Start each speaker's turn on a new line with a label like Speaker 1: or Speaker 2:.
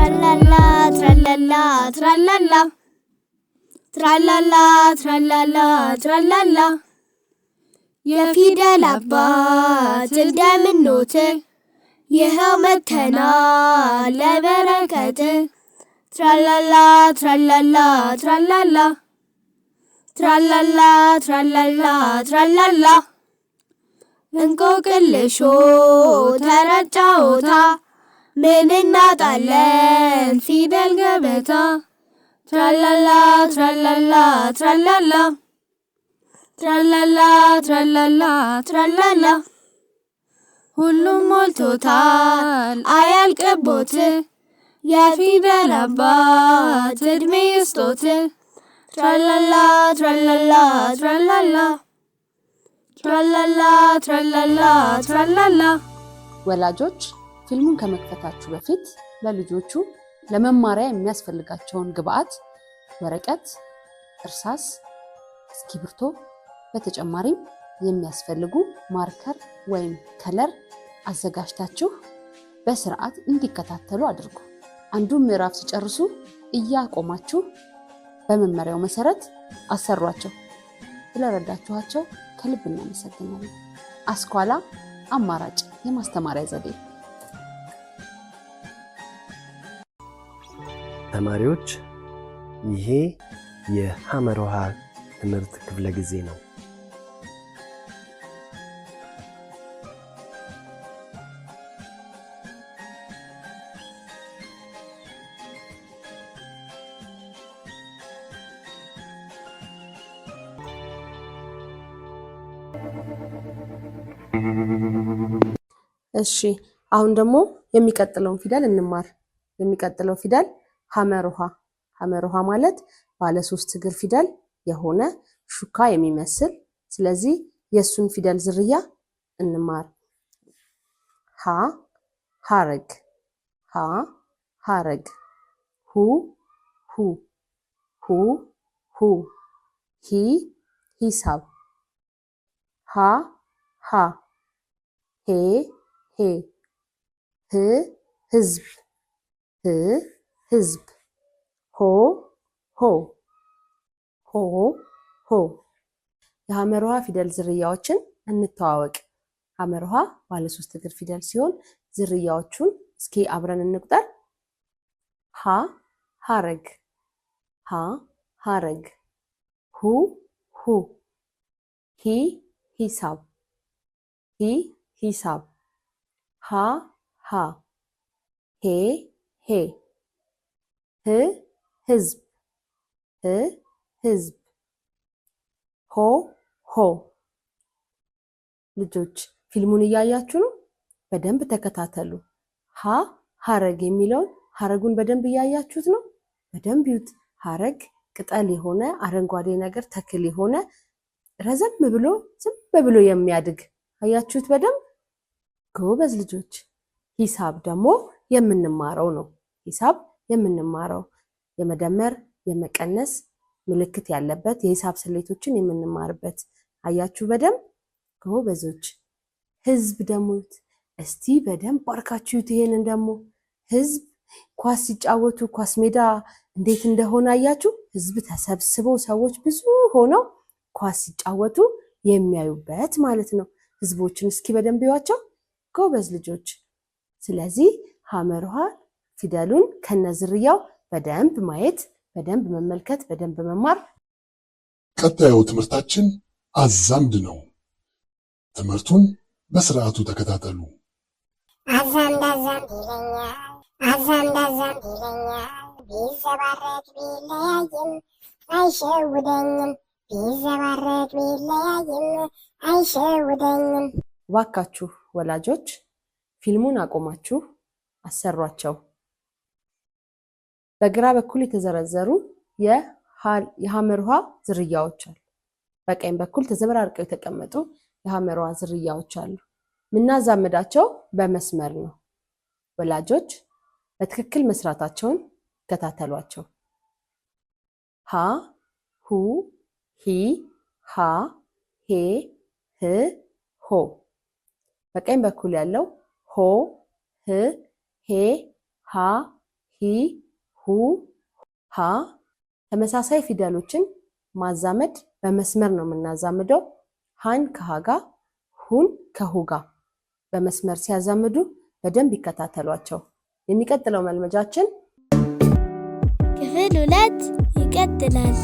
Speaker 1: ትራላላ ትራላላ ትራላላ ትራላላ ትራላላ ትራላላ የፊደል አባት እንደምኖት ይኸው መተናል ለበረከት ትራላላ ትራላላ ትራላላ ትራላላ ትራላላ ትራላላ እንቆቅልሾ ተረት ጨዋታ ምን እናጣለን ፊደል ገበታ ትራላላ ትራላላ ትራላላ ትራላላ ትራላላ ትራላላ ሁሉም ሞልቶታል አያልቅቦት የፊደል አባት እድሜ ይስጦት ትራላላ ትራላላ ትራላላ ትራላላ ትራላላ ትራላላ።
Speaker 2: ወላጆች ፊልሙን ከመክፈታችሁ በፊት ለልጆቹ ለመማሪያ የሚያስፈልጋቸውን ግብአት ወረቀት፣ እርሳስ፣ እስክሪብቶ በተጨማሪም የሚያስፈልጉ marker ወይም color አዘጋጅታችሁ በስርዓት እንዲከታተሉ አድርጉ። አንዱን ምዕራፍ ሲጨርሱ እያቆማችሁ በመመሪያው መሰረት አሰሯቸው። ስለረዳችኋቸው ከልብ እናመሰግናለን። አስኳላ አማራጭ የማስተማሪያ ዘዴ።
Speaker 3: ተማሪዎች፣ ይሄ የሐመር ውሃ ትምህርት ክፍለ ጊዜ ነው።
Speaker 2: እሺ፣ አሁን ደግሞ የሚቀጥለውን ፊደል እንማር። የሚቀጥለው ፊደል ሐመር ውሃ። ሐመር ውሃ ማለት ባለ ሶስት እግር ፊደል የሆነ ሹካ የሚመስል፣ ስለዚህ የእሱን ፊደል ዝርያ እንማር። ሀ ሐረግ፣ ሀ ሐረግ፣ ሁ ሁ፣ ሁ ሁ፣ ሂ ሂሳብ፣ ሃ ሃ፣ ሄ ሄ፣ ህ ህዝብ፣ ህ ህዝብ፣ ሆ ሆ፣ ሆ ሆ። የሐመር ውሃ ፊደል ዝርያዎችን እንተዋወቅ። ሐመር ውሃ ባለ ሶስት እግር ፊደል ሲሆን ዝርያዎቹን እስኪ አብረን እንቁጠር። ሀ ሐረግ፣ ሀ ሐረግ፣ ሁ ሁ፣ ሂ ሂሳብ፣ ሂ ሂሳብ፣ ሃ ሃ፣ ሄ ሄ፣ ህ ህዝብ፣ ህ ህዝብ፣ ሆ ሆ። ልጆች ፊልሙን እያያችሁ ነው? በደንብ ተከታተሉ። ሀ ሐረግ የሚለውን ሐረጉን በደንብ እያያችሁት ነው? በደንብ ይዩት። ሐረግ ቅጠል የሆነ አረንጓዴ ነገር ተክል የሆነ ረዘም ብሎ ዝም ብሎ የሚያድግ አያችሁት? በደንብ ጎበዝ ልጆች። ሂሳብ ደግሞ የምንማረው ነው። ሂሳብ የምንማረው የመደመር የመቀነስ ምልክት ያለበት የሂሳብ ስሌቶችን የምንማርበት አያችሁ በደንብ ጎበዞች። ህዝብ ደግሞ እስቲ በደንብ አርካችሁት። ይሄንን ደግሞ ህዝብ ኳስ ሲጫወቱ ኳስ ሜዳ እንዴት እንደሆነ አያችሁ። ህዝብ ተሰብስበው ሰዎች ብዙ ሆነው ኳስ ሲጫወቱ የሚያዩበት ማለት ነው። ህዝቦችን እስኪ በደንብ ይዋቸው ጎበዝ ልጆች። ስለዚህ ሐመር ውሃ ፊደሉን ከነዝርያው በደንብ ማየት፣ በደንብ መመልከት፣ በደንብ መማር።
Speaker 4: ቀጣዩ ትምህርታችን አዛምድ ነው። ትምህርቱን በስርዓቱ ተከታተሉ።
Speaker 5: አዛምድ አዛምድ ይለኛል፣ አዛምድ አዛምድ ይለኛል፣ ቢዘባረቅ ቢለያይም አይሸውደኝም፣ ቢዘባረቅ ቢለያይም አይሸውደኝም።
Speaker 2: እባካችሁ ወላጆች ፊልሙን አቆማችሁ አሰሯቸው። በግራ በኩል የተዘረዘሩ የሐመር ውሃ ዝርያዎች አሉ። በቀኝ በኩል ተዘበራርቀው የተቀመጡ የሐመር ውሃ ዝርያዎች አሉ። የምናዛምዳቸው በመስመር ነው። ወላጆች በትክክል መስራታቸውን ይከታተሏቸው። ሀ ሁ ሂ ሃ ሄ ህ ሆ። በቀኝ በኩል ያለው ሆ ህ ሄ ሃ ሂ ሂ፣ ሁ፣ ሃ ተመሳሳይ ፊደሎችን ማዛመድ በመስመር ነው የምናዛምደው። ሃን ከሃ ጋር፣ ሁን ከሁ ጋር በመስመር ሲያዛምዱ በደንብ ይከታተሏቸው። የሚቀጥለው መልመጃችን
Speaker 1: ክፍል 2 ይቀጥላል።